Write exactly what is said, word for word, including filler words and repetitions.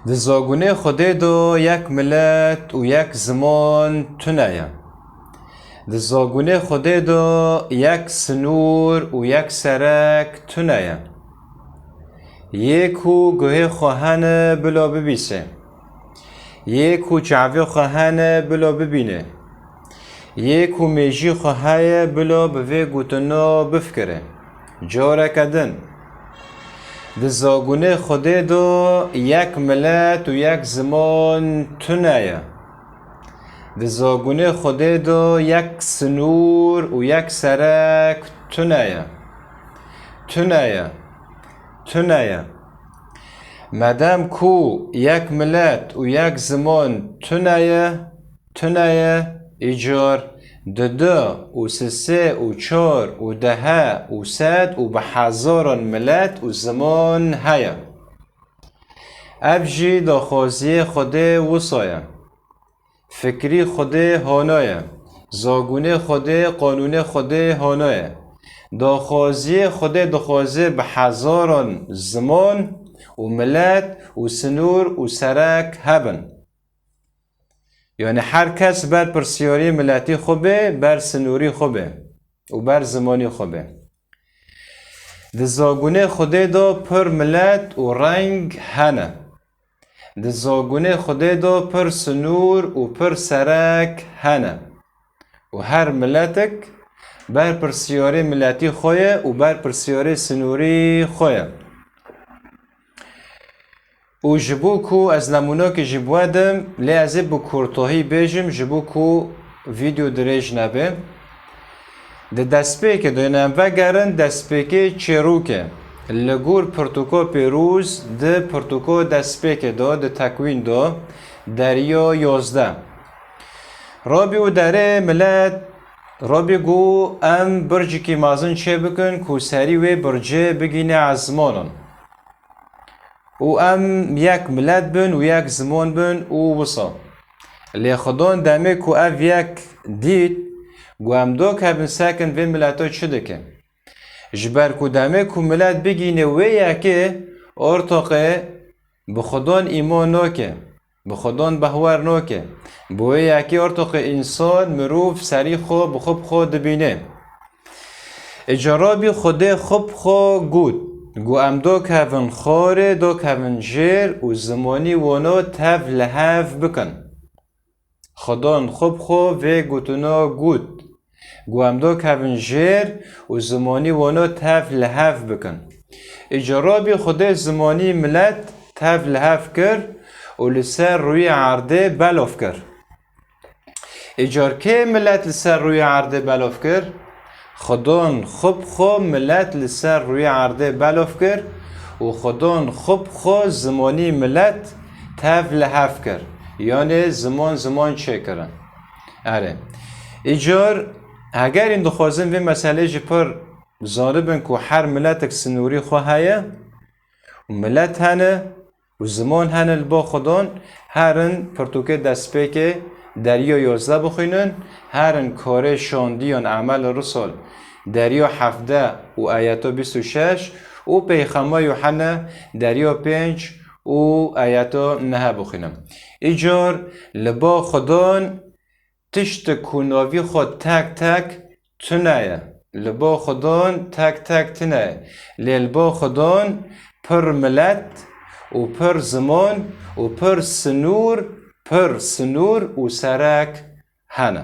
Di zagunê Xwedê de yek milet û yek ziman tune ye. Di zagunê Xwedê de yek sinûr û yek serek tune ye. Yê ku guhê xwe hene bila bibîse. Yê ku çavê xwe hene bila bibîne. Yê ku mêjî xwe heye bila bi vê gotina bifikire. Careke din. Di zagunê Xwedê de yek milet û yek ziman tune ye. Di zagunê Xwedê de yek sinûr û yek serek tune ye. Tune ye. Tune ye. Madem ku yek milet û yek ziman tune ye, tune ye, îcar di du û sisê û çar û dehe û sed û bi hezaran milet û ziman heye. Ev jî daxwaziyê Xwedê wisa ye. Fikrî Xwedê hana ye. Zagunê Xwedê, qanûnê Xwedê hana ye. Daxwaziyê Xwedê dixwaze bi hezaran ziman û milet û sinûr û serek hebin. Yani her kes ber pirsiyarî miletî xwe bê, ber sinûrî xwe bê û ber zimanî xwe bê. Di zagunê Xwedê de pir milet û reng hene. Di zagunê Xwedê de pir sinûr û pir serek hene. Û her miletik ber pirsiyarê miletî xwe ye û ber pirsiyarê sinûrî xwe ye. Û ji bo ku ez nemûnokê jî biwedim, lê ez ê bi kurtohî bêjim, ji bo ku vîdeo dirêj nebe. Di destpêkê de, em vegerin destpêkê çêrokê. Li gor pirtûka pêroz di pirtûka destpêkê de, di Tekwîn de, deriya yazdeh. Rabî û derê milet, Rabî got, em bircikî mezin çêbikin ku serî wê bircê bigîne ezmanan. Û em yek milet bin û yek ziman bin û wisa. Lê Xwedon demê ku ev yek dît, got, em dok hebin sekin vê mileta çi dike. Ji ber ku demê ku milet bigîne wê yekê, ortoqê bi Xwedon îman noke, bi Xwedon behwer noke. Bi wê yekê ortoqê însan, mirov serî xwe bi xwe bi xwe dibîne. Îca Rabî Xwedê xwe bi xwe got, got, em dok hebin xorê, dok hebin jêr û zimanî wano tev li hev bikin. Xwedon xwe bi xwe vê gotina got, got, em dok hebin jêr û zimanî wano tev li hev bikin. Îca Rabî Xwedê zimanî milet tev li hev kir û li ser rûyê erdê belav kir. Îcar kê milet li ser rûyê erdê belav kir? Xwedon xwe bi xwe milet li ser rûyê erdê belav kir û Xwedon xwe bi xwe zimanî milet tev li hev kir. Yanê ziman ziman çêkirin. Erê. Îcar hegerîn dixwazin vê meselê jî pir zanibin ku her miletik sinûrî xwe heye û milet hene, û ziman hene li ba Xwedon, herin pirtûkê destpêkê deriya yazdeh bixwînin, herin karê şandiyan Emal Rusul deriya hevdeh û ayeta bîst û şeş û Peyxema Yuhanna deriya pênc û ayeta nehe bixwînin. Îcar li ba Xwedon tiştik ku navî xwe tek tek tune ye. Li ba Xwedon tek tek tune ye. Lê li ba Xwedon pir milet û pir ziman û pir sinûr, pir sinûr û serek hene.